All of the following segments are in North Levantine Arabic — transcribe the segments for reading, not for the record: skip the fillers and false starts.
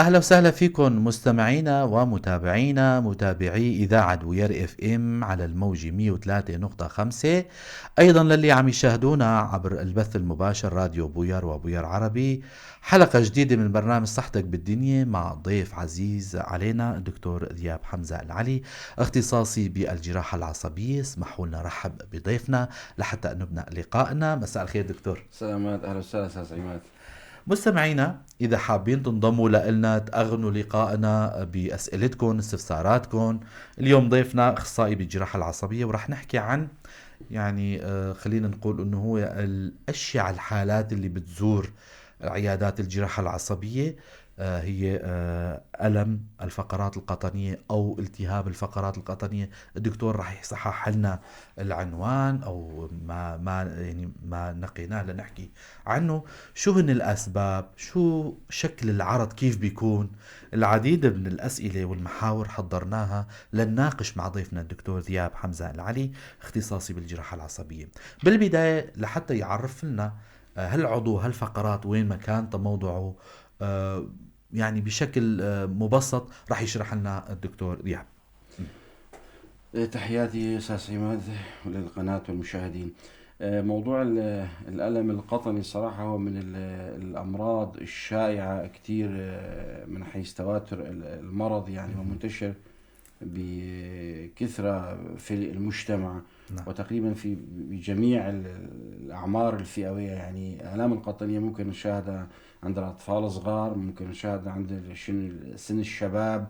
اهلا وسهلا فيكم مستمعينا ومتابعينا، متابعي اذاعة بوير FM على الموجة 103.5، ايضا للي عم يشاهدونا عبر البث المباشر راديو بوير وبوير عربي. حلقة جديدة من برنامج صحتك بالدنيا مع ضيف عزيز علينا الدكتور ذياب حمزة العلي، اختصاصي بالجراحة العصبية. اسمحوا لنا نرحب بضيفنا لحتى نبدأ لقائنا. مساء الخير دكتور. سلامات، اهلا وسهلا استاذ عماد. مستمعينا، إذا حابين تنضموا لنا تأغنوا لقائنا بأسئلتكم، استفساراتكم. اليوم ضيفنا أخصائي بالجراحة العصبية، ورح نحكي عن يعني خلينا نقول إنه هو الأشيع الحالات اللي بتزور عيادات الجراحة العصبية، هي ألم الفقرات القطنية أو التهاب الفقرات القطنية. الدكتور راح يصحح لنا العنوان أو ما يعني ما نقيناه لنحكي عنه، شو هن الأسباب، شو شكل العرض، كيف بيكون. العديد من الأسئلة والمحاور حضرناها لنناقش مع ضيفنا الدكتور ذياب حمزة العلي، اختصاصي بالجراحة العصبية. بالبداية لحتى يعرف لنا هالعضو، هالفقرات، وين مكان تموضعه، يعني بشكل مبسط راح يشرح لنا الدكتور ذياب. تحياتي استاذ عماد وللقناة والمشاهدين. موضوع الألم القطني صراحة هو من الأمراض الشائعة كتير من حيث تواتر المرض، يعني هو منتشر بكثرة في المجتمع. وتقريبا في بجميع الأعمار الفئوية. يعني آلام القطنية ممكن نشاهدها عند الأطفال الصغار، ممكن نشاهدها عند سن الشباب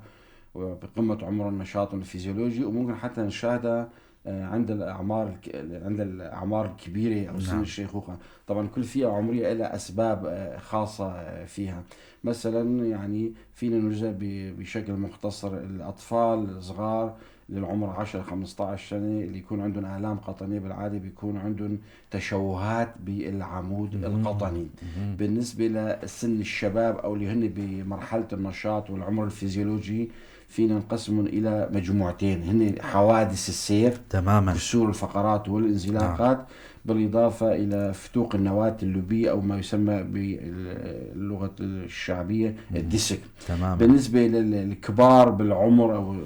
وبقمة عمر النشاط الفيزيولوجي، وممكن حتى نشاهدها عند الأعمار الكبيرة أو سن الشيخوخة. طبعا كل فئة عمرية لها أسباب خاصة فيها. مثلا يعني فينا نجزء بشكل مختصر الأطفال الصغار للعمر 10 15 سنة اللي يكون عندهم آلام قطنية بالعادة بيكون عندهم تشوهات بالعمود القطني. بالنسبة لسن الشباب أو اللي هن بمرحلة النشاط والعمر الفيزيولوجي فينا نقسمهم إلى مجموعتين، هن حوادث السير كسور الفقرات والانزلاقات، بالإضافة إلى فتوق النواة اللبية أو ما يسمى باللغة الشعبية ال disc. بالنسبة للكبار بالعمر أو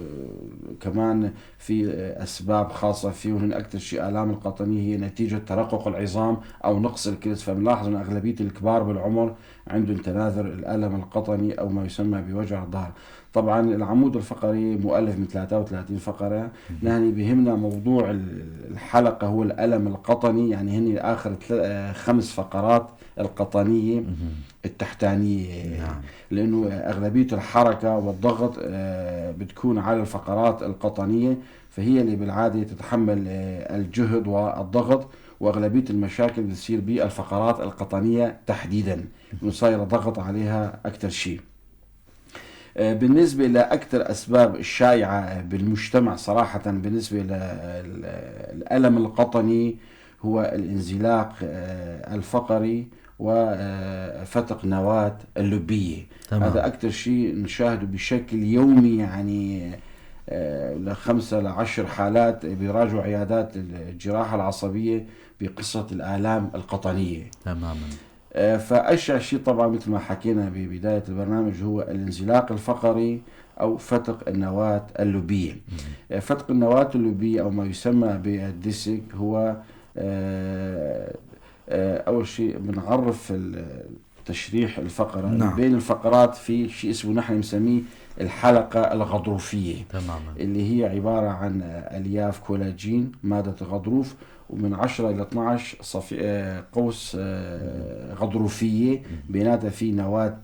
كمان في أسباب خاصة فيهم، هن أكثر شيء آلام القطنية هي نتيجة ترقق العظام أو نقص الكلس. فبنلاحظ أن أغلبية الكبار بالعمر عندهم تناثر الألم القطني أو ما يسمى بوجع الظهر. طبعا العمود الفقري مؤلف من 33 فقرة. نحن بهمنا موضوع الحلقة هو الألم القطني، يعني هن آخر 5 فقرات القطنية التحتانية. لأنه أغلبية الحركة والضغط بتكون على الفقرات القطنية، فهي اللي بالعادة تتحمل الجهد والضغط، وأغلبية المشاكل بتصير بالفقرات القطنية تحديدا، وصاير ضغط عليها أكثر شيء. بالنسبة لأكثر أسباب الشائعة بالمجتمع صراحة بالنسبة للألم القطني هو الانزلاق الفقري وفتق نواة اللبية. هذا أكثر شيء نشاهده بشكل يومي، ل5 ل10 حالات بيراجعوا عيادات الجراحة العصبية بقصة الآلام القطنية. فأشيع شيء طبعا مثل ما حكينا ببداية البرنامج هو الانزلاق الفقري أو فتق النواة اللبية. فتق النواة اللبية أو ما يسمى بال disc هو أول شيء بنعرف تشريح الفقرة. بين الفقرات في شيء اسمه نحن نسميه الحلقة الغضروفية. اللي هي عبارة عن ألياف كولاجين مادة الغضروف، ومن 10 إلى 12 قوس غضروفية بيناتها في نواة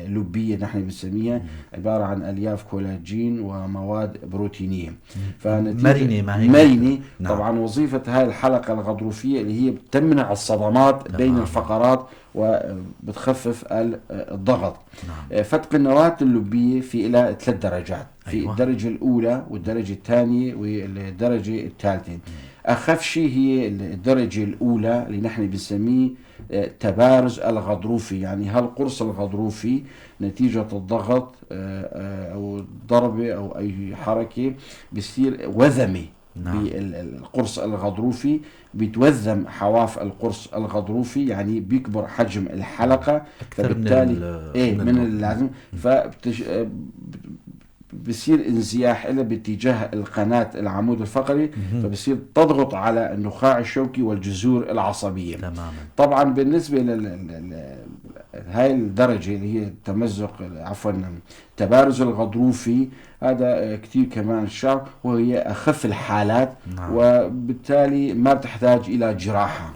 لبية نحن بنسميها، عبارة عن ألياف كولاجين ومواد بروتينية. فنتيجة مرنة، ما هي؟ مرنة. طبعا وظيفة هاي الحلقة الغضروفية اللي هي بتمنع الصدمات بين الفقرات وبتخفف الضغط. فتق النواة اللبية في إلى 3 درجات، في الدرجة الأولى والدرجة الثانية والدرجة الثالثة. أخف شيء هي الدرجة الأولى اللي نحن بنسميه تبارز الغضروفي، يعني هالقرص الغضروفي نتيجة الضغط أو الضربة أو أي حركة بيصير وذمي. نعم. بالقرص الغضروفي، بيتوذم حواف القرص الغضروفي، يعني بيكبر حجم الحلقة أكثر فبالتالي من من اللازم، بصير انزياح إلى باتجاه القناة العمود الفقري، فبصير تضغط على النخاع الشوكي والجذور العصبية. طبعا بالنسبة هاي الدرجة اللي هي التمزق، عفوا التبارز الغضروفي، هذا كتير كمان شعر، وهي أخف الحالات. وبالتالي ما بتحتاج إلى جراحة.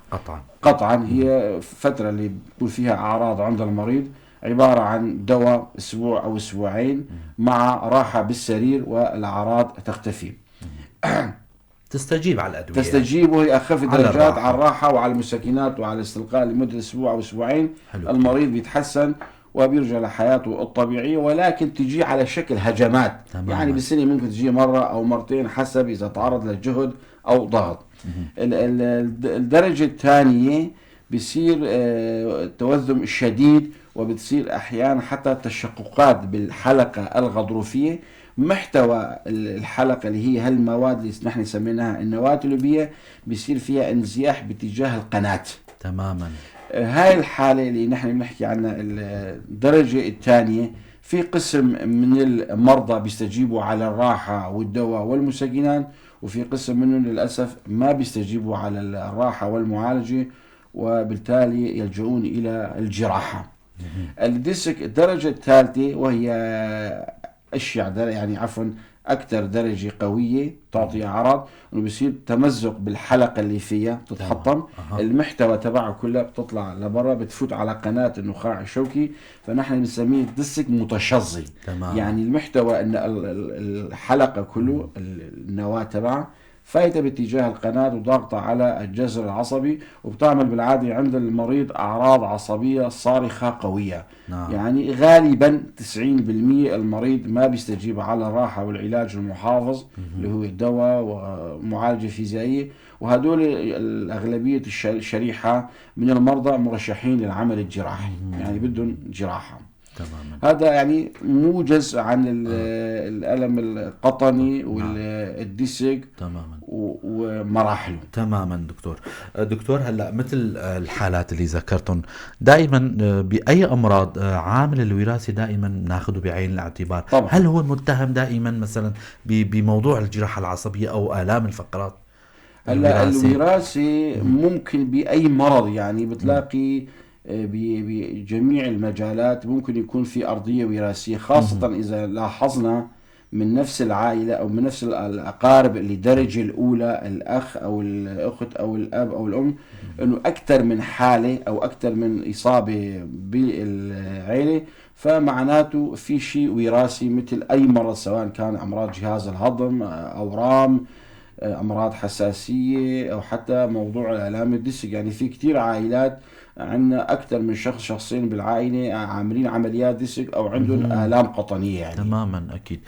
قطعا هي فترة اللي بيكون فيها أعراض عند المريض عبارة عن دواء أسبوع أو أسبوعين مع راحة بالسرير والأعراض تختفي. تستجيب على الأدوية. تستجيب، وهي أخف على الدرجات الراحة. على الراحة وعلى المسكنات وعلى الاستلقاء لمدة أسبوع أو أسبوعين. المريض بيتحسن وبيرجع لحياته الطبيعية، ولكن تجي على شكل هجمات. يعني بالسنة ممكن تجي مرة أو مرتين حسب إذا تعرض للجهد أو ضغط. الدرجة الثانية بيصير التوذم الشديد، وبتصير أحيانا حتى تشققات بالحلقة الغضروفية. محتوى الحلقة اللي هي هالمواد اللي نحن سميناها النواة اللبية بيصير فيها انزياح باتجاه القناة. هاي الحالة اللي نحن بنحكي عنها الدرجة الثانية، في قسم من المرضى بيستجيبوا على الراحة والدواء والمسكنات، وفي قسم منهم للأسف ما بيستجيبوا على الراحة والمعالجة، وبالتالي يلجؤون إلى الجراحة. الديسك الدرجة الثالثة، وهي أشيع درجة، يعني عفوا أكثر درجة قوية تعطي أعراض، إنه بيصير تمزق بالحلقة اللي فيها، بتتحطم. المحتوى تبعه كلها بتطلع لبرا، بتفوت على قناة النخاع الشوكي، فنحن بنسميه ديسك متشظي. يعني المحتوى إن الحلقة كله، النواة تبعها فايتة باتجاه القناة وضاغطة على الجذر العصبي، وبتعمل بالعادة عند المريض أعراض عصبية صارخة قوية. يعني غالبا 90% المريض ما بيستجيب على الراحة والعلاج المحافظ اللي هو الدواء ومعالجة فيزيائية، وهدول الأغلبية الشريحة من المرضى مرشحين للعمل الجراحي، يعني بدهم جراحة. هذا موجز عن الألم القطني والديسك ومراحله. تماما دكتور. دكتور، هلأ مثل الحالات اللي ذكرتهم دائما بأي أمراض، عامل الوراثة دائما ناخده بعين الاعتبار. هل هو متهم دائما مثلا بموضوع الجراحة العصبية أو آلام الفقرات؟ هلأ الوراثة. الوراثة ممكن بأي مرض، بتلاقي بجميع المجالات ممكن يكون في أرضية وراثية، خاصة إذا لاحظنا من نفس العائلة أو من نفس الأقارب اللي درجة الأولى، الأخ أو الأخت أو الأب أو الأم، أنه أكثر من حالة أو أكثر من إصابة بالعائلة، فمعناته في شيء وراثي مثل أي مرض، سواء كان أمراض جهاز الهضم، أورام، أمراض حساسية، أو حتى موضوع الآلام الديسك. في كتير عائلات عندنا أكثر من شخص، شخصين بالعائلة عاملين عمليات ديسك أو عندهم آلام قطنية. تماما، أكيد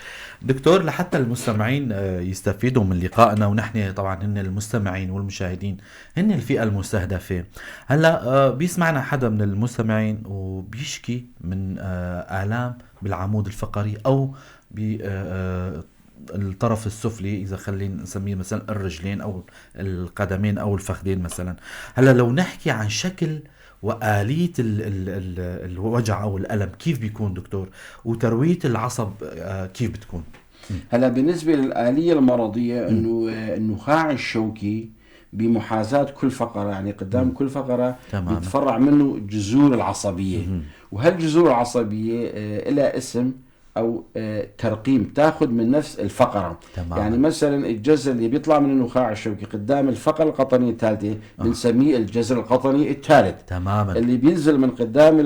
دكتور. لحتى المستمعين يستفيدوا من لقائنا، ونحن طبعا هن المستمعين والمشاهدين هن الفئة المستهدفة. هلا بيسمعنا حدا من المستمعين وبيشكي من آلام بالعمود الفقري أو الطرف السفلي، إذا خلينا نسميه مثلا الرجلين أو القدمين أو الفخذين مثلا. هلا لو نحكي عن شكل وآلية الوجع أو الألم كيف بيكون دكتور، وتروية العصب كيف بتكون؟ هلا بالنسبة للآلية المرضية، إنه النخاع الشوكي بمحاذاة كل فقرة، يعني قدام كل فقرة بيتفرع منه جذور العصبية. وهالجذور العصبية لها اسم أو، ترقيم تاخذ من نفس الفقرة. مثلا الجذر اللي بيطلع من النخاع الشوكي قدام الفقرة القطنية الثالثة بنسميه الجذر القطني الثالث. اللي بينزل من قدام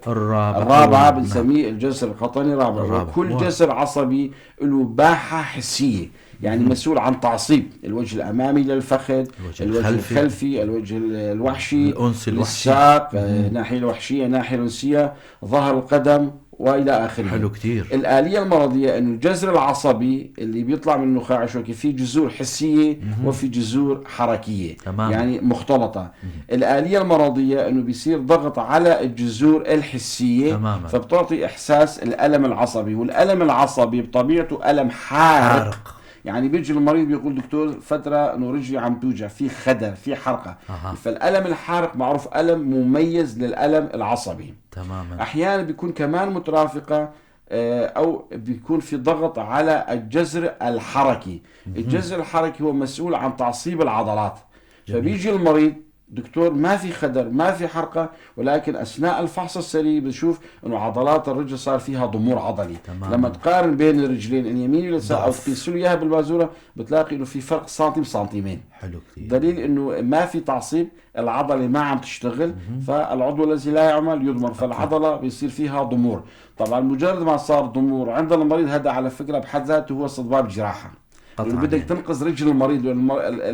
الرابع. الرابعة بنسميه الجذر القطني الرابع. الرابع. وكل جذر عصبي له باحة حسية، يعني مسؤول عن تعصيب الوجه الأمامي للفخذ، الوجه الوجه الخلفي. الخلفي، الوجه الوحشي، الأنسي الوحشي. الساق، ناحية الوحشية، ناحية الأنسية، ظهر القدم وإلى آخره. حلو كتير. الآلية المرضية أنه الجذر العصبي اللي بيطلع من النخاع الشوكي في جذور حسية وفي جذور حركية. يعني مختلطة. الآلية المرضية أنه بيصير ضغط على الجذور الحسية. فبتعطي إحساس الألم العصبي، والألم العصبي بطبيعته ألم حارق. حارق. يعني بيجي المريض بيقول دكتور فترة انه رجلي عم توجع، في خدر، في حرقه. فالالم الحارق معروف الم مميز للالم العصبي. تماما. احيانا بيكون كمان مترافقه او بيكون في ضغط على الجذر الحركي. الجذر الحركي هو مسؤول عن تعصيب العضلات. جميل. فبيجي المريض دكتور ما في خدر، ما في حرقة، ولكن أثناء الفحص السريري بنشوف أنه عضلات الرجل صار فيها ضمور عضلي. تمام. لما تقارن بين الرجلين اليمين واليسار أو ضعف. تقيس له إياها بالبازورة بتلاقي أنه في فرق سنتيم سنتيمين. حلو كثير. دليل أنه ما في تعصيب، العضلة ما عم تشتغل، فالعضو الذي لا يعمل يضمر، فالعضلة بيصير فيها ضمور. طبعا مجرد ما صار ضمور عند المريض، هذا على فكرة بحد ذاته هو استطباب جراحة. قطعاً لأنه بدك يعني. تنقذ رجل المريض، لأن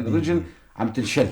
الرجل عم تنشل.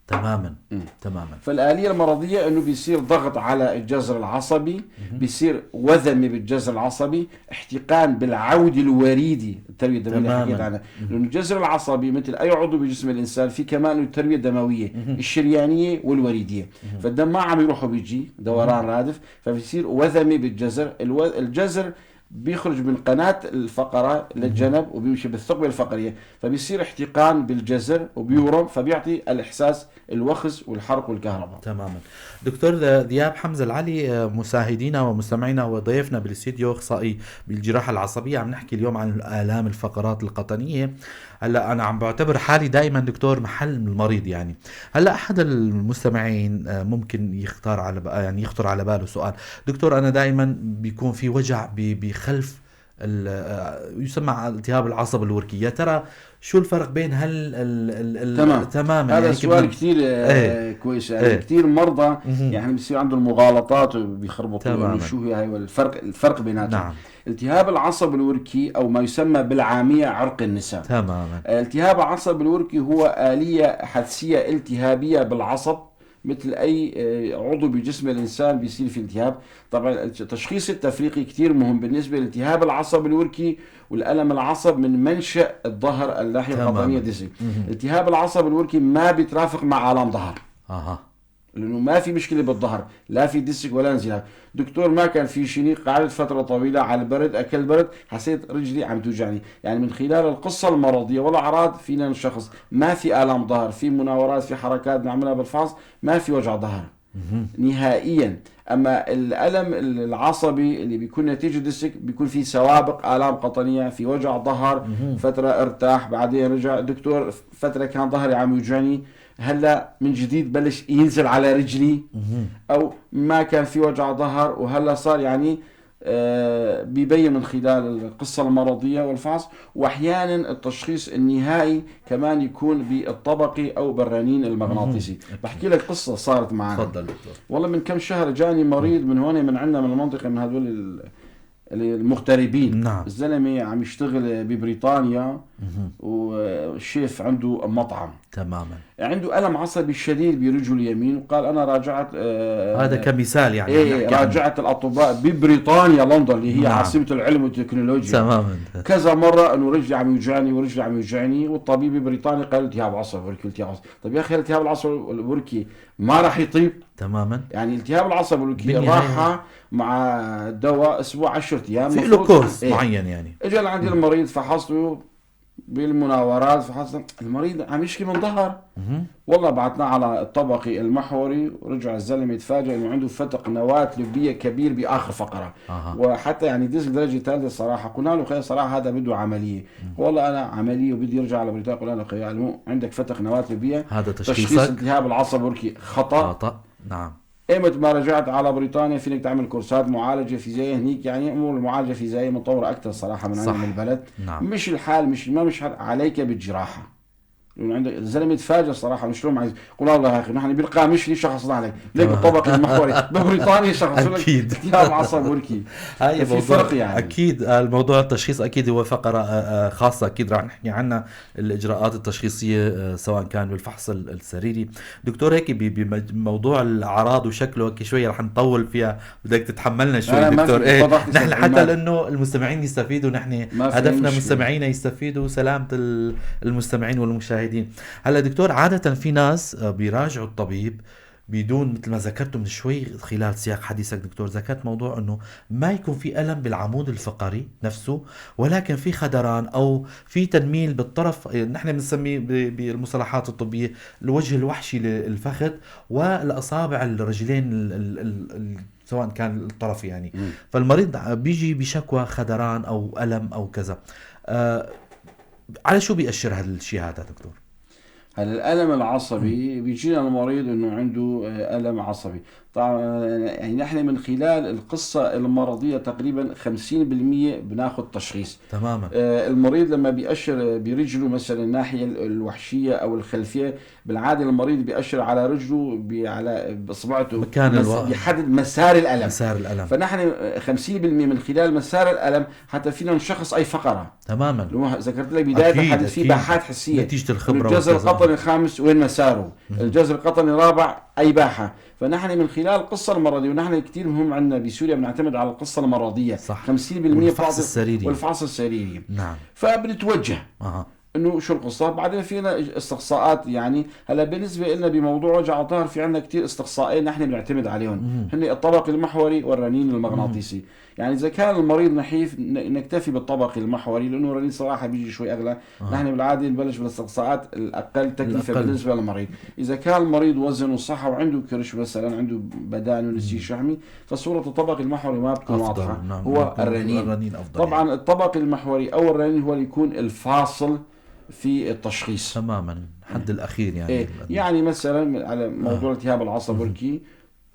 تماما. تماما. فالآلية المرضية أنه بيصير ضغط على الجذر العصبي، بيصير وذمة بالجذر العصبي، احتقان بالعود الوريدي، التروية الدموية اللي حكيت عنها. لأنه الجذر العصبي مثل أي عضو بجسم الإنسان في كمان التروية الدموية، الشريانية والوريدية. فالدم ما عم يروح وبيجي دوران رادف، فبيصير وذمة بالجذر. الجذر بيخرج من قناة الفقرة للجنب وبيمشي بالثقبة الفقرية، فبيصير احتقان بالجذر وبيورم، فبيعطي الإحساس الوخز والحرق والكهرباء. تماما. دكتور ذياب حمزة العلي، مشاهدينا ومستمعينا وضيفنا بالاستديو اخصائي بالجراحة العصبية، عم نحكي اليوم عن آلام الفقرات القطنية. هلا أنا عم بعتبر حالي دائما دكتور محل المريض، يعني هلا أحد المستمعين ممكن يختار على يعني يخطر على باله سؤال، دكتور أنا دائما بيكون في وجع بخلف يسمى التهاب العصب الوركي، يا ترى شو الفرق بين هال ال ال تماما. هذا يعني سؤال كثير كويس. يعني كثير مرضى يعني بيصير عندهم مغالطات وبيخربطوا انه شو هي هاي الفرق بيناتهم. التهاب العصب الوركي او ما يسمى بالعامية عرق النساء. تماما. التهاب العصب الوركي هو آلية حدسيه التهابيه بالعصب، مثل أي عضو بجسم الإنسان بيصير في التهاب. طبعا التشخيص التفريقي كتير مهم بالنسبة لالتهاب العصب الوركي والألم العصب من منشأ الظهر الناحية القطنية ديسك. التهاب العصب الوركي ما بيترافق مع آلام ظهر. لأنه ما في مشكلة بالظهر، لا في ديسك ولا انزلاق. دكتور ما كان في شيء، قعدت فترة طويلة على البرد، أكل برد، حسيت رجلي عم توجعني. يعني من خلال القصة المرضية والأعراض فينا نشخص ما في آلام ظهر، في مناورات، في حركات نعملها بالفحص، ما في وجع ظهر نهائيا. أما الألم العصبي اللي بيكون نتيجة ديسك بيكون في سوابق آلام قطنية، في وجع ظهر، فترة ارتاح بعدين رجع دكتور فترة كان ظهري عم يوجعني، هلا من جديد بلش ينزل على رجلي، او ما كان في وجع ظهر وهلا صار. يعني بيبين من خلال القصة المرضية والفحص. واحيانا التشخيص النهائي كمان يكون بالطبقي او بالرنين المغناطيسي. بحكي لك قصة صارت معنا. تفضل دكتور. والله من كم شهر جاني مريض من هون، من عندنا من المنطقة، من هذول المغتربين. الزلمة عم يشتغل ببريطانيا والشيف عنده مطعم. تماما. عنده ألم عصبي شديد برجله اليمين، وقال أنا راجعت هذا كمثال يعني. إيه، راجعت الأطباء ببريطانيا لندن اللي هي عاصمة العلم والتكنولوجيا. تماما. كذا مرة أنه رجلي عم يوجعني ورجلي عم يوجعني، والطبيب البريطاني قال التهاب عصب وركي، التهاب عصب. طيب يا أخي التهاب العصب الوركي ما راح يطيب. تماما. يعني التهاب العصب الوركي راحة مع دواء أسبوع 10 أيام، في له كورس معين يعني. اجى لعندي المريض فحصته بالمناورات، فحصت المريض عم يشكي من ظهر. والله بعثناه على الطبقي المحوري، ورجع الزلمة يتفاجئ انه عنده فتق نواه لبيه كبير باخر فقره. وحتى يعني ديسك درجه ثالثة صراحة. قلنا له خي صراحة هذا بده عملية. والله انا عملية وبدي يرجع على بريطانيا. قلنا له خي عندك فتق نواه لبيه، هذا تشخيص التهاب العصب الوركي خطا. نعم. ايمت ما رجعت على بريطانيا فينك تعمل كورسات معالجة فيزيائية هنيك، يعني امور المعالجة الفيزيائية متطورة اكثر صراحة من عندنا من البلد. نعم. مش الحال، مش ما مش حال، عليك بالجراحه. لانه عندك الزلمة تفاجئ صراحة مش شلون عايز. قول الله يا اخي نحن بالقامشلي شخصنا عليك، ليك بالطبق المحوري ببريطانيا شخصوا لك اكيد التهاب عصب وركي. هاي في فرق يعني. اكيد الموضوع التشخيص اكيد هو فقره خاصة، اكيد رح نحكي عنها الاجراءات التشخيصية سواء كان بالفحص السريري. دكتور هيك بموضوع الاعراض وشكله هيك شوي رح نطول فيها، بدك تتحملنا شوي دكتور. ايه نحن حتى لانه المستمعين يستفيدوا، نحن هدفنا مستمعينا يستفيدوا، سلامه المستمعين والمشاهدين. هلا دكتور، عادة في ناس بيراجعوا الطبيب بدون مثل ما ذكرت من شوي خلال سياق حديثك دكتور، ذكرت موضوع انه ما يكون في الم بالعمود الفقري نفسه، ولكن في خدران او في تنميل بالطرف، نحن بنسميه بالمصطلحات الطبية الوجه الوحشي للفخذ والاصابع الرجلين ال ال سواء كان الطرف يعني. فالمريض بيجي بشكوى خدران او الم او كذا، على شو بيأشر هذا الشيء هذا دكتور؟ هلا الألم العصبي بيجينا المريض إنه عنده ألم عصبي. طبعا يعني نحن من خلال القصة المرضية تقريبا 50% بناخذ تشخيص. تماما. المريض لما بيأشر برجله مثلا الناحية الوحشية أو الخلفية، بالعادة المريض بيأشر على رجله على بإصبعته مكان بيحدد مسار الألم. مسار الألم. فنحن 50% من خلال مسار الألم حتى فينا نشخص أي فقرة. تماما. ذكرت لك بداية الحديث في باحات حسية. نتيجة الخبرة. الجزر القطني الخامس وين مساره؟ الجزر القطني الرابع أي باحة. فنحن من خلال القصة المرضية، ونحن كثير مهم عندنا بسوريا بنعتمد على القصة المرضية. صح. 50% والفحص السريري. والفحص السريري. نعم. فبنتوجه انه شو القصة. بعدين فينا استقصاءات، يعني هلا بالنسبة لنا بموضوع وجع الظهر في عندنا كثير استقصائين نحن بنعتمد عليهم، هن الطبقي المحوري والرنين المغناطيسي. يعني اذا كان المريض نحيف نكتفي بالطبقي المحوري لانه الرنين صراحة بيجي شوي اغلى. نحن بالعادة نبلش بالاستقصاءات الاقل تكلفة بالنسبة للمريض. اذا كان المريض وزنه صح وعنده كرش مثلا، عنده بدان ونسيج شحمي، فصوره الطبقي المحوري ما بتكون واضحة. نعم. هو الرنين أفضل. طبعا يعني. الطبقي المحوري او الرنين هو اللي يكون الفاصل في التشخيص. تماما، الحد الاخير يعني. إيه؟ يعني مثلا على موضوع التهاب العصب الوركي،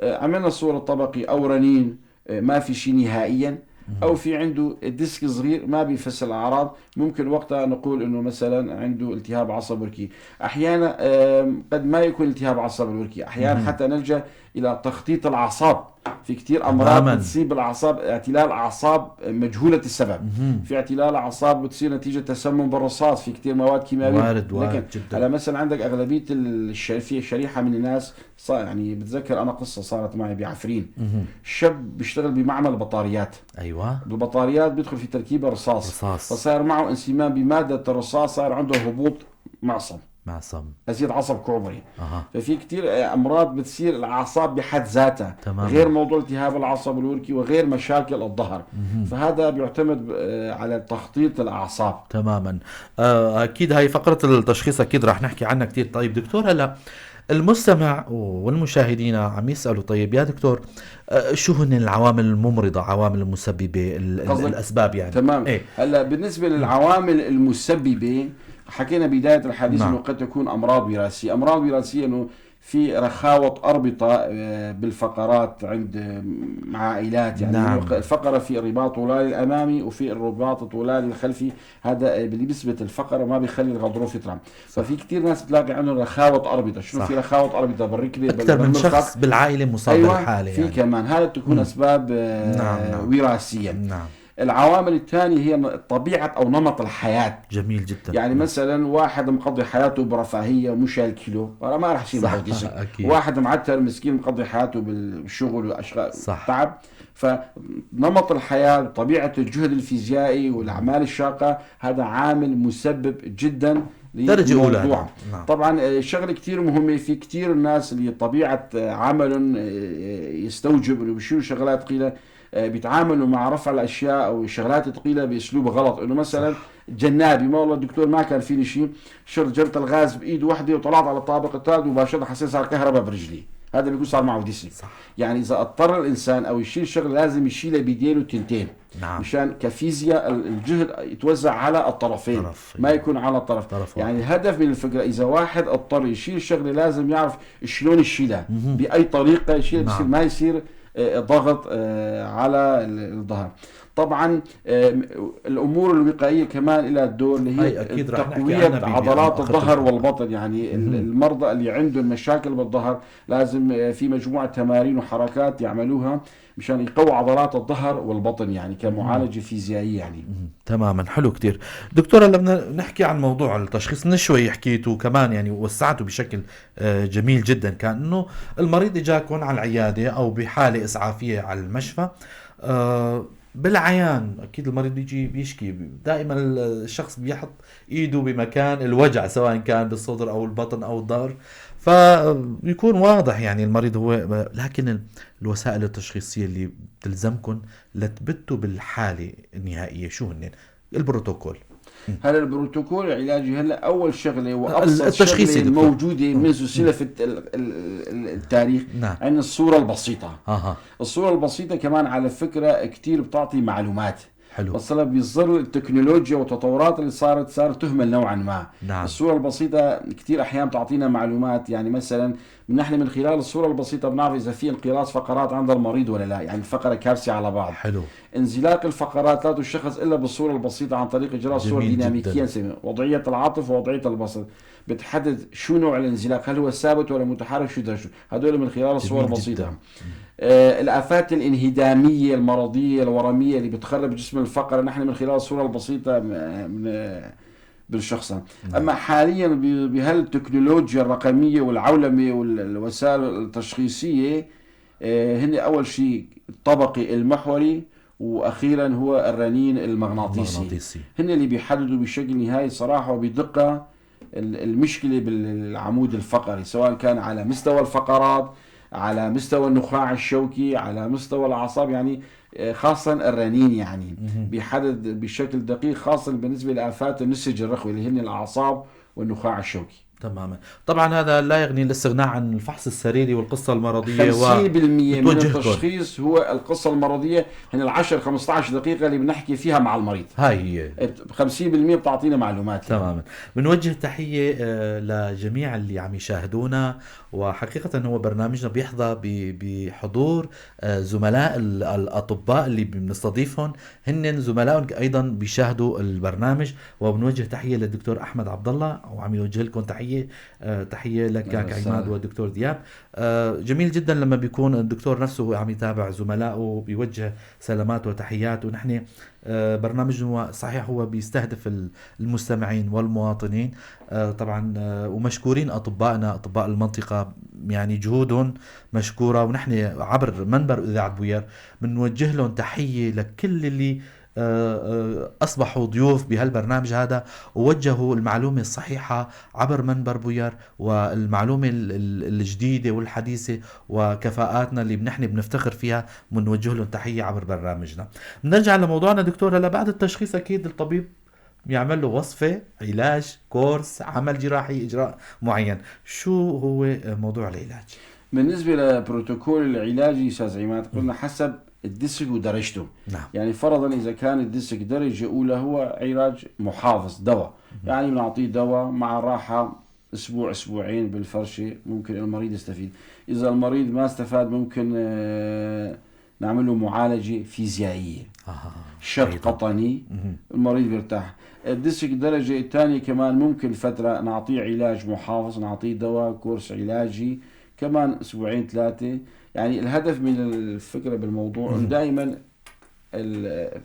عملنا صورة طبقي او رنين، ما في شيء نهائيا، او في عنده disc صغير ما بيفسر الاعراض، ممكن وقتها نقول انه مثلا عنده التهاب عصب وركي. احيانا قد ما يكون التهاب عصب الوركي، احيانا حتى نلجا الى تخطيط الاعصاب. في كثير امراض بتصيب الاعصاب، اعتلال اعصاب مجهولة السبب. في اعتلال اعصاب بتصير نتيجة تسمم بالرصاص، في كثير مواد كيماوية. وارد جدا. هلا مثلا عندك اغلبية في شريحة من الناس، يعني بتذكر انا قصة صارت معي بعفرين. شاب بيشتغل بمعمل بطاريات. ايوه. بالبطاريات بيدخل في تركيبه رصاص. فصار معه انسمام بمادة الرصاص، صار عنده هبوط معصم. أزيد عصب كعبري. ففي كتير أمراض بتصير الأعصاب بحد ذاتها. تمام. غير موضوع التهاب العصب الوركي وغير مشاكل الظهر. فهذا بيعتمد على تخطيط الأعصاب. تماما. أكيد هاي فقرة التشخيص أكيد رح نحكي عنها كتير. طيب دكتور، هلا المستمع والمشاهدين عم يسألوا، طيب يا دكتور شو هن العوامل الممرضة، عوامل المسببة، الأسباب يعني؟ تمام. إيه؟ هلا بالنسبة للعوامل المسببة حكينا بداية الحديث. نعم. انه قد تكون امراض وراثية، امراض وراثية انه في رخاوة أربطة بالفقرات عند عائلات يعني. نعم. الفقرة في الرباط طولالي الأمامي وفي الرباط الطولالي الخلفي، هذا اللي بيثبت الفقرة ما بيخلي الغضروف يطلع. ففي كثير ناس بتلاقي عندهم رخاوة أربطة. شنو في رخاوة أربطة بالركبة؟ أكثر من شخص بالعائلة مصاب. أيوة. بالحالة في يعني. كمان هذا تكون أسباب. نعم. وراثية. نعم. العوامل الثانية هي طبيعة أو نمط الحياة. جميل جدا. يعني مثلا واحد مقضي حياته برفاهية ومش شايل كيلو، ما راح يصير معه disc. واحد معتر مسكين مقضي حياته بالشغل والأشغال، تعب. فنمط الحياة، طبيعة الجهد الفيزيائي والأعمال الشاقة، هذا عامل مسبب جدا درجة أولى. نعم. طبعا شغلة كتير مهمة، في كتير الناس اللي طبيعة عملهم يستوجب انه بيشيلوا شغلات ثقيلة، بيتعاملوا مع رفع الاشياء او شغلات ثقيلة باسلوب غلط. انه مثلا جنابي، ما والله الدكتور ما كان فيني شيء، شرت جرة الغاز بايد واحدة وطلعت على الطابق الثالث مباشرة حسيت صار كهرباء برجلي، هذا بيكون صار معه disc. يعني اذا اضطر الانسان او يشيل شغل لازم يشيلها بيدينه التنتين. نعم. مشان كفيزياء الجهد يتوزع على الطرفين، ما يكون على طرف. يعني الهدف من الفكرة اذا واحد اضطر يشيل شغله لازم يعرف شلون يشيلها، باي طريقه يشيلها. نعم. بصير ما يصير ضغط على الظهر. طبعا الامور الوقائية كمان لها الدور اللي هي تقوية عضلات الظهر والبطن. يعني المرضى اللي عندهم مشاكل بالظهر لازم في مجموعة تمارين وحركات يعملوها مشان يقووا عضلات الظهر والبطن، يعني كمعالجه فيزيائية يعني. تماما. حلو كتير دكتور. هلا بدنا نحكي عن موضوع التشخيص من شوي حكيته كمان يعني وسعته بشكل جميل جدا. كان انه المريض اجاكم على العيادة او بحاله اسعافيه على المشفى، بالعيان اكيد المريض بيجي بيشكي، دائما الشخص بيحط ايده بمكان الوجع سواء كان بالصدر او البطن او الظهر، فبيكون واضح يعني المريض هو. لكن الوسائل التشخيصية اللي بتلزمكم لتبتوا بالحالة النهائية شو هن؟ البروتوكول. هلا البروتوكول العلاجي، هلا اول شغله وابسط شغله الموجودة منذ سلف التاريخ، نعم، عندنا الصورة البسيطة. الصورة البسيطة كمان على فكرة كثير بتعطي معلومات. حلو. بس هلا بظل التكنولوجيا والتطورات اللي صارت تهمل نوعا ما. نعم. الصورة البسيطة كثير احيانا بتعطينا معلومات، يعني مثلا نحن من خلال الصورة البسيطة بنعرف اذا في انقراص فقرات عند المريض ولا لا، يعني الفقرة كابسه على بعض. حلو. انزلاق الفقرات لا تشخص الا بالصورة البسيطة عن طريق اجراء صور ديناميكية، وضعية العاطف ووضعيه البسط بتحدد شو نوع الانزلاق، هل هو ثابت ولا متحرك، شو درجته، هدول من خلال الصور البسيطة. الآفات الانهدامية المرضية الورمية اللي بتخرب جسم الفقرة نحن من خلال الصورة البسيطة بالشخص. أما حاليا بهالتكنولوجيا الرقمية والعولمة والوسائل التشخيصية، هن أول شيء الطبقي المحوري، وأخيرا هو الرنين المغناطيسي. هن اللي بيحددوا بشكل نهائي صراحة وبدقة المشكلة بالعمود الفقري، سواء كان على مستوى الفقرات، على مستوى النخاع الشوكي، على مستوى الأعصاب، يعني خاصة الرنين يعني بيحدد بشكل دقيق، خاصة بالنسبة لآفات النسج الرخوي اللي هن الأعصاب والنخاع الشوكي. تماما. طبعا هذا لا يغني الاستغناء عن الفحص السريري والقصة المرضية. 50% من التشخيص هو القصة المرضية، هن 10 15 دقيقة اللي بنحكي فيها مع المريض، هاي هي 50% بتعطينا معلومات. تماما. بنوجه تحية لجميع اللي عم يشاهدونا، وحقيقة هو برنامجنا بيحظى بحضور زملاء الأطباء اللي بنستضيفهم، هن زملائهم أيضا بيشاهدوا البرنامج. وبنوجه تحية للدكتور أحمد عبد الله، وعم يوجه لكم تحية لك عماد والدكتور دياب. جميل جدا لما بيكون الدكتور نفسه هو عم يتابع زملائه، بيوجه سلامات وتحيات. ونحن برنامجنا صحيح هو بيستهدف المستمعين والمواطنين طبعا، ومشكورين أطبائنا، أطباء المنطقة، يعني جهودهم مشكورة. ونحن عبر منبر إذاعة بوير بنوجه لهم تحية لكل اللي أصبحوا ضيوف بهالبرنامج هذا، ووجهوا المعلومة الصحيحة عبر منبر بوير، والمعلومة الجديدة والحديثة وكفاءاتنا اللي نحن بنفتخر فيها، بنوجه لهم تحية عبر برنامجنا. بنرجع لموضوعنا دكتور. هلا بعد التشخيص أكيد الطبيب يعمل له وصفة، علاج، كورس، عمل جراحي، إجراء معين. شو هو موضوع العلاج؟ بالنسبة لبروتوكول العلاجي أستاذ عماد، قلنا حسب ال disc ودرجته. نعم. يعني فرضا إذا كان ال disc درجة أولى هو علاج محافظ، دواء. يعني بنعطيه دواء مع راحة أسبوع أسبوعين بالفرشة، ممكن المريض يستفيد. إذا المريض ما استفاد ممكن نعمل له معالجة فيزيائية، شد قطني، المريض بيرتاح. ال disc درجة الثانية كمان ممكن فترة نعطيه علاج محافظ، نعطيه دواء، كورس علاجي كمان أسبوعين ثلاثة. يعني الهدف من الفكرة بالموضوع إنه دائما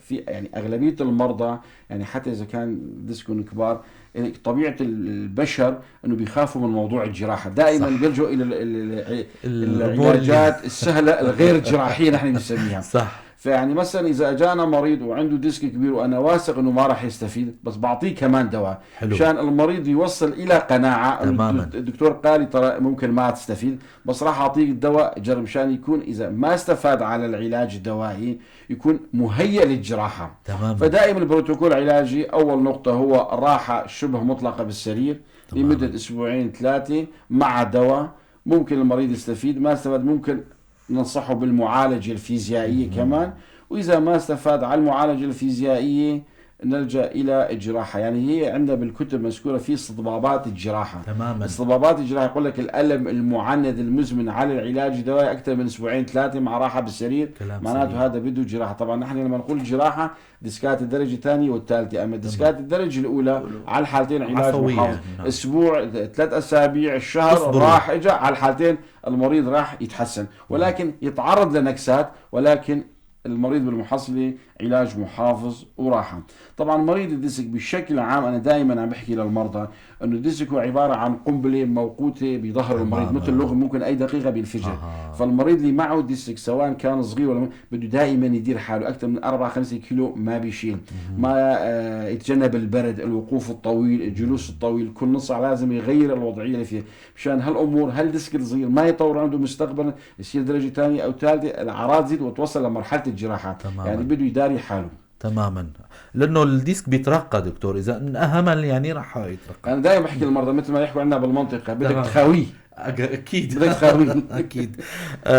في يعني أغلبية المرضى، يعني حتى إذا كان ديسكهم كبار، يعني طبيعة البشر إنه بيخافوا من موضوع الجراحة، دائما بيلجوا إلى العلاجات السهلة الغير جراحية نحن بنسميها. صح. فيعني مثلا اذا اجانا مريض وعنده ديسك كبير وانا واثق انه ما راح يستفيد، بس بعطيه كمان دواء مشان المريض يوصل الى قناعة انه الدكتور قال لي ترى ممكن ما تستفيد، بس راح اعطيك الدواء جرب مشان يكون اذا ما استفاد على العلاج الدوائي يكون مهيئ للجراحه. تماما. فدائما البروتوكول العلاجي اول نقطة هو راحة شبه مطلقه بالسرير لمدة اسبوعين ثلاثة مع دواء، ممكن المريض يستفيد، ما استفاد ممكن ننصحه بالمعالجة الفيزيائية كمان، وإذا ما استفاد على المعالجة الفيزيائية نلجأ إلى الجراحة. يعني هي عندنا بالكتب مذكورة في استطبابات الجراحة. تماما. استطبابات الجراحة يقول لك الألم المعند المزمن على العلاج الدوائي أكثر من أسبوعين ثلاثة مع راحة بالسرير، معناته هذا بده جراحة. طبعا نحن لما نقول جراحة ديسكات الدرجة الثانية والثالثة، أما ديسكات الدرجة الأولى على الحالتين علاج محافظ، أسبوع 3 أسابيع الشهر راح إجا على الحالتين المريض راح يتحسن، ولكن يتعرض لنكسات، ولكن المريض بالمحصلة علاج محافظ وراحة. طبعا مريض ال disc بشكل عام انا دائما عم بحكي للمرضى انه ال disc هو عبارة عن قنبلة موقوته بظهر المريض، مثل لغم ممكن اي دقيقة بينفجر. فالمريض اللي معه disc سواء كان صغير ولا بده دائما يدير حاله، اكثر من 4-5 كيلو ما بيشيل، ما يتجنب البرد، الوقوف الطويل، الجلوس الطويل، كل نص ساعة لازم يغير الوضعية اللي فيها مشان هالامور، هال disc الصغير ما يطور عنده مستقبلا يصير درجه ثانية او ثالثة، الاعراض تزيد وتوصل لمرحلة الجراحة. يعني بده يداري حاله تماما، لانه ال disc بيترقى دكتور، اذا اهمل يعني راح يترقى. انا دائما بحكي للمرضى مثل ما يحكوا عندنا بالمنطقة، بدك تخاويه. اكيد بدك تخاويه. اكيد.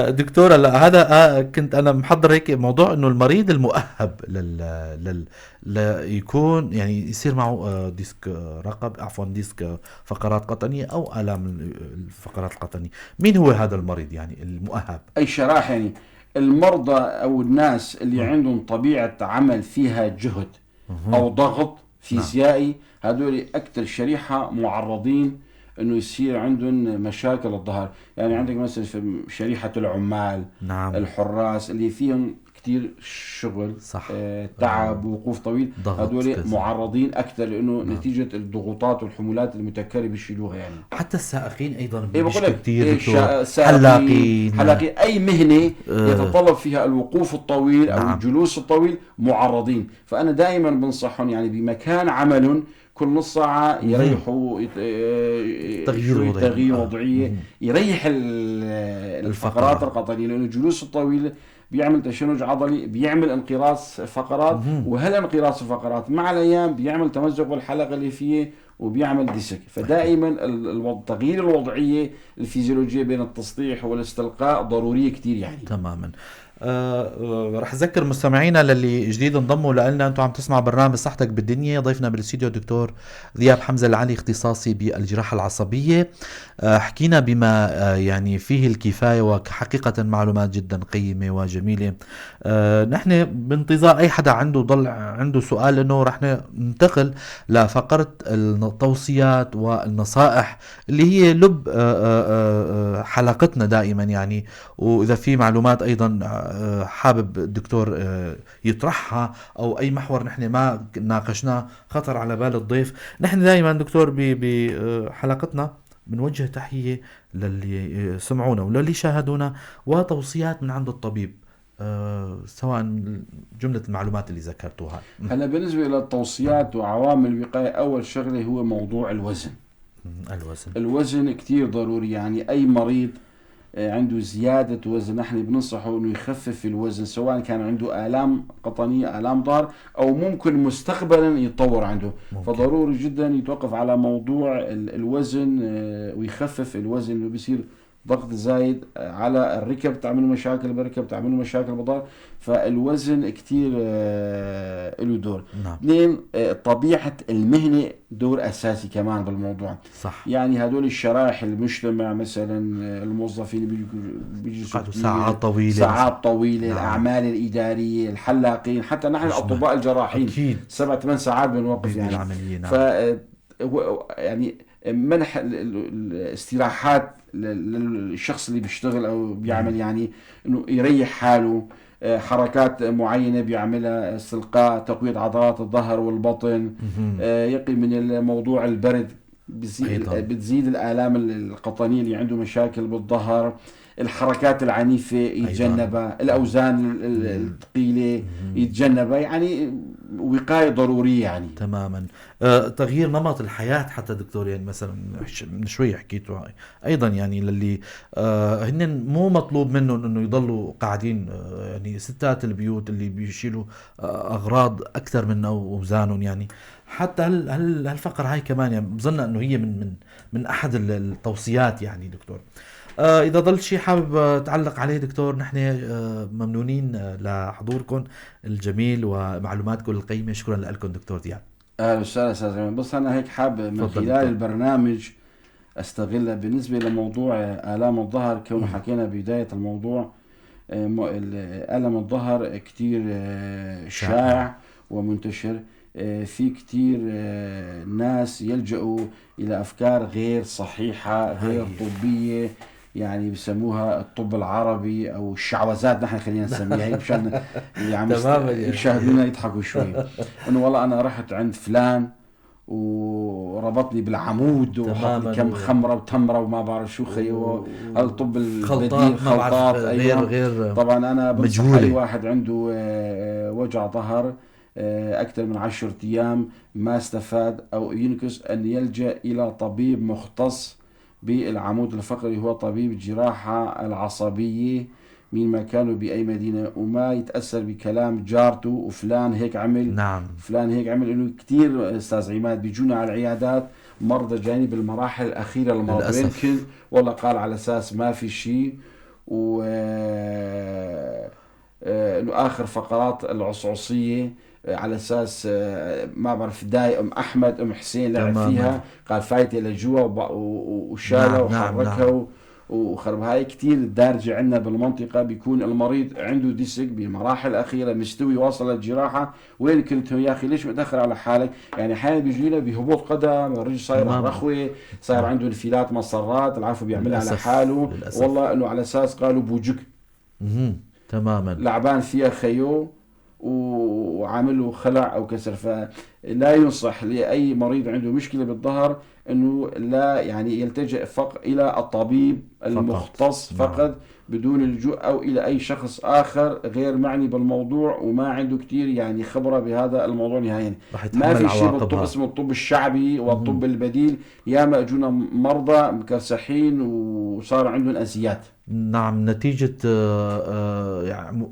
دكتورة، لا هذا كنت انا محضر هيك موضوع انه المريض المؤهب لل ليكون يعني يصير معه disc رقب، عفوا disc فقرات قطنيه او الام الفقرات القطنيه، مين هو هذا المريض يعني المؤهب؟ اي شرائح يعني المرضى او الناس اللي عندهم طبيعة عمل فيها جهد او ضغط فيزيائي، هذول اكثر شريحة معرضين انه يصير عندهم مشاكل الظهر. يعني عندك مثلا في شريحة العمال، الحراس اللي فيهم كثير شغل، صح. تعب، وقوف طويل، هذول معرضين اكثر لانه نتيجة الضغوطات والحمولات المتكررة بيشيلوها يعني. حتى السائقين ايضا بيشتكوا كثير دكتور، حلاقين، اي مهنة يتطلب فيها الوقوف الطويل او الجلوس الطويل معرضين. فانا دائما بنصحهم يعني بمكان عملهم كل نص ساعة يريحوا، تغيير وضعية، يريح الفقرات القطنية، لأنه الجلوس الطويل بيعمل تشنج عضلي، بيعمل انقراص فقرات، وهالانقراص الفقرات مع الأيام بيعمل تمزق بالحلقة اللي فيه وبيعمل disc. فدائما تغيير الوضعية الفيزيولوجية بين التسطيح والاستلقاء ضرورية كتير يعني. تماما. رح اذكر مستمعينا للي جديد انضموا لنا، انتم عم تسمعوا برنامج صحتك بالدنيا، ضيفنا بالاستديو الدكتور ذياب حمزة العلي، اختصاصي بالجراحه العصبية. حكينا بما يعني فيه الكفاية، وحقيقة معلومات جدا قيمة وجميلة. نحن بانتظار اي حدا عنده ضل عنده سؤال، لانه رح ننتقل لفقره التوصيات والنصائح اللي هي لب حلقتنا دائما يعني. واذا في معلومات ايضا حابب الدكتور يطرحها او اي محور نحن ما ناقشناه خطر على بال الضيف، نحن دائما دكتور بحلقتنا بنوجه تحية للي سمعونا وللي شاهدونا، وتوصيات من عند الطبيب، سواء جملة المعلومات اللي ذكرتوها. هلا بالنسبة للتوصيات وعوامل الوقاية، اول شغله هو موضوع الوزن. الوزن كثير ضروري، يعني اي مريض عنده زيادة وزن نحن بننصحه انه يخفف الوزن، سواء كان عنده آلام قطنية، آلام ظهر، او ممكن مستقبلا يتطور عنده. فضروري جدا يتوقف على موضوع الوزن ويخفف الوزن، انه بيصير ضغط زايد على الركب، تعمل مشاكل بالركب، تعمل مشاكل بالظهر، فالوزن كثير له دور. اثنين، طبيعة المهنة دور أساسي كمان بالموضوع. صح. يعني هدول الشرائح المجتمع مثلا الموظفين اللي بيجلسوا ساعات طويلة، ساعات طويلة. الأعمال الإدارية، الحلاقين، حتى نحن الأطباء الجراحين 7-8 ساعات بنوقف يعني العملية. نعم. ف يعني منح الاستراحات للشخص اللي بيشتغل او بيعمل، يعني انه يريح حاله، حركات معينة بيعملها، استلقاء، تقوية عضلات الظهر والبطن، يقي من الموضوع البرد، بتزيد الآلام القطنية اللي عنده مشاكل بالظهر، الحركات العنيفة يتجنبها، الأوزان الثقيلة يتجنبها، يعني وقاية ضرورية يعني. تماما. تغيير نمط الحياة حتى دكتور، يعني مثلا من شوي حكيته أيضا، يعني للي هن مو مطلوب منهم إنه يضلوا قاعدين، يعني ستات البيوت اللي بيشيلوا أغراض أكثر من أوزانهم، يعني حتى هالفقرة هاي كمان يعني بظن إنه هي من من أحد التوصيات يعني دكتور. إذا ضل شيء حابب تعلق عليه دكتور، نحن ممنونين لحضوركم الجميل ومعلوماتكم القيمة. شكرا لكم دكتور دياب. أهلا وسهلا أستاذ عماد. بس أنا هيك حاب من خلال البرنامج أستغله بالنسبة لموضوع آلام الظهر، كونه حكينا بداية الموضوع ألم الظهر كتير شائع ومنتشر، في كتير ناس يلجأوا إلى أفكار غير صحيحة، غير طبية، يعني بسموها الطب العربي او الشعوذات، نحن خلينا نسميها هيك مشان اللي عم يشاهدونا يضحكوا شوي، انه والله انا رحت عند فلان وربطني بالعمود وحط لي كم خمره وتمره وما بعرف شو خيو، الطب البديل، خلطات أيوة. غير طبعا انا بنصح اي واحد عنده وجع ظهر اكثر من 10 ايام ما استفاد او ينكس ان يلجا الى طبيب مختص بالعمود الفقري، هو طبيب الجراحة العصبية مين ما كانوا بأي مدينة، وما يتأثر بكلام جارته وفلان هيك عمل، نعم فلان هيك عمل. إنه كثير أستاذ عماد بيجونا على العيادات مرضى جايين بالمراحل الأخيرة للمرض، يمكن والله قال على أساس ما في شيء، و إنه آخر فقرات العصعصية على اساس ما بعرف داي ام احمد ام حسين لعب فيها، قال فايته لجوا وشالها وحركها. نعم. وخرب. هاي كثير دارجه عندنا بالمنطقة، بيكون المريض عنده disc بمراحل اخيرة مستوي واصل للجراحه، وين كنت يا اخي ليش متاخر على حالك؟ يعني احيانا بيجينا بهبوط قدم، الرجل صاير رخوه، صاير عنده انفلات مسرات، العفو بيعملها على حاله. للأسف. والله انه على اساس قالوا بوجك تماما لعبان فيها خيو وعامل له خلع او كسر. فلا ينصح لاي مريض عنده مشكلة بالظهر انه لا يعني يلتجئ فقط الى الطبيب المختص فقط. نعم. بدون اللجوء او الى اي شخص اخر غير معني بالموضوع وما عنده كثير يعني خبره بهذا الموضوع نهائيا. ما في شيء بالطب اسمه الطب الشعبي والطب البديل، ياما اجونا مرضى مكرسحين وصار عندهم ازيات. نعم، نتيجة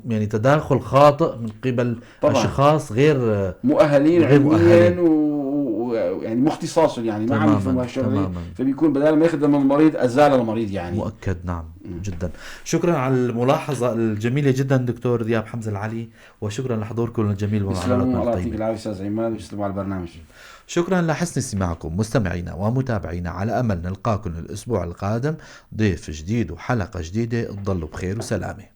يعني تداخل خاطئ من قبل أشخاص غير مؤهلين علميا ويعني مختصاص، يعني ما عم يفهموا هالشغلة، فبيكون بدل ما يخدم المريض ازال المريض يعني. مؤكد. نعم. جدا. شكرا على الملاحظة الجميلة جدا دكتور ذياب حمزة العلي، وشكرا لحضوركم الجميل ومعلوماتكم الطيبة. الله يعطيك العافية استاذ عماد، ويسلموا على البرنامج. شكرا لحسن استماعكم مستمعينا ومتابعينا، على امل نلقاكم الاسبوع القادم ضيف جديد وحلقه جديدة. تضلوا بخير وسلامه.